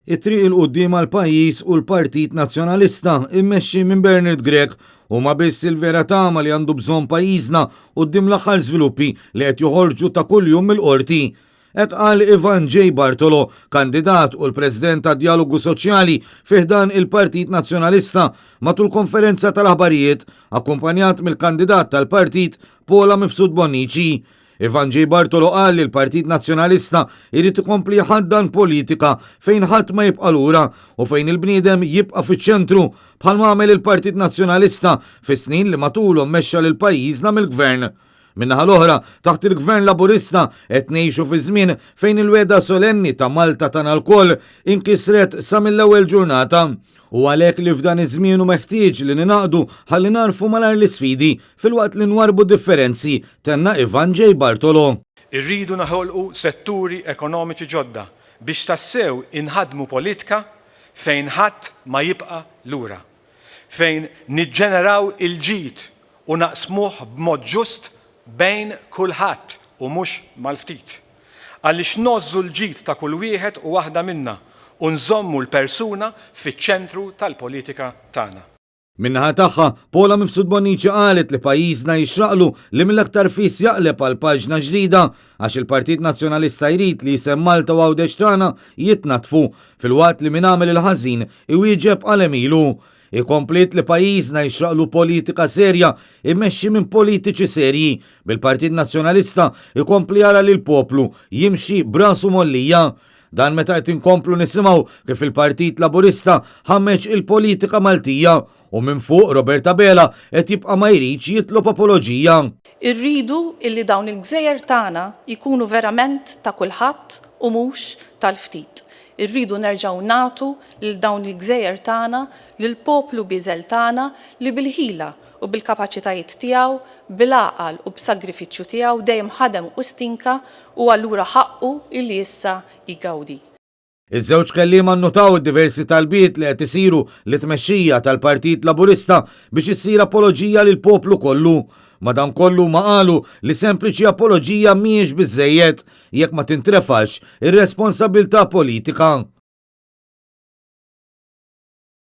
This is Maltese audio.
It-triq 'il quddiem għall-pajjiż u l-Partit Nazzjonalista immexxi minn Bernard Grech huma biss il-vera tama li għandu bżonn pajjiżna quddiem l-aħħar żviluppi li qed joħorġu ta' kuljum mill-Qorti. Hekk qal Ivan J. Bartolo, kandidat u l-President tad-Djalogu Soċjali fi ħdan il-Partit Nazzjonalista matul konferenza tal-aħbarijiet akkumpanjat mill-kandidat tal-partit Paula Mifsud Bonnici. Ivan J. Bartolo qal li l-Partit Nazzjonalista jrid ikompli jħaddan politika fejn ħadd ma jibqa' lura u fejn il-bniedem jibqa' fiċ-ċentru bħalma għamel il-Partit Nazzjonalista fis-snin li matulhom mexxa lil pajjiżna mill-Gvern. Min-naħa l-oħra, taħt il-Gvern Laburista qed ngħixu fi żmien fejn il-wegħda solenni ta' Malta tagħna lkoll inkisret sa mill-ewwel ġurnata. U għalhekk li f'dan iż-żmien hu meħtieġ li ningħaqdu ħalli nagħrfu malajr l-isfidi filwaqt li nwarrbu differenzi, tenna Ivan J. Bartolo. Irridu noħolqu setturi ekonomiċi ġodda biex tassew inħaddmu politka fejn ħadd ma jibqa' lura. Fejn niġġeneraw il-ġid u naqsmuh b'mod ġust bejn kulħadd u mhux mal-ftit. Għaliex ngħożżu l-ġid ta' kull wieħed u waħda minna u nżommu l-persuna fiċ-ċentru tal-politika tagħna. Min-naħa tagħha, Paula Mifsud Bonnici qalet li pajjiżna jixraqlu li mill-aktar fis jaqleb għal paġna ġdida għax il-Partit Nazzjonalista jrid li isem Malta u Għawdex tagħna jitnaddfu filwaqt li min għamel il-ħażin iwieġeb għal għemilu. Hi kompliet li pajjiżna jixraqlu politika serja immexxi minn politiċi serji, bil-Partit Nazzjonalista jkompli jara li l-poplu jimxi b'rasu mgħollija. Dan meta qed inkomplu nisimgħu kif il-Partit Laburista ħammeġ il-politika Maltija u minn fuq Robert Abela qed jibqa' ma jridx jitlob apoloġija. Irridu illi dawn il-gżejjer tagħna jkunu verament ta' kulħadd u mhux tal-ftit. Irridu nerġgħu nagħtu lil dawn il-gżejjer tagħna lill-poplu bieżel tagħna li bil-ħila u bil-kapaċitajiet tiegħu, bil-għaqal u b'sagrifiċċju tiegħu dejjem ħadem u stinka u allura ħaqqu illi issa jgawdi. Iż-żewġ kelliema nnotaw id-diversi talbiet li qed isiru lit-tmexxija tal-Partit Laburista biex issir apoloġija lill-poplu kollu. Madankollu huma qalu li sempliċi apoloġija mhijiex biżżejjed jekk ma tintrefax ir-responsabbiltà politika.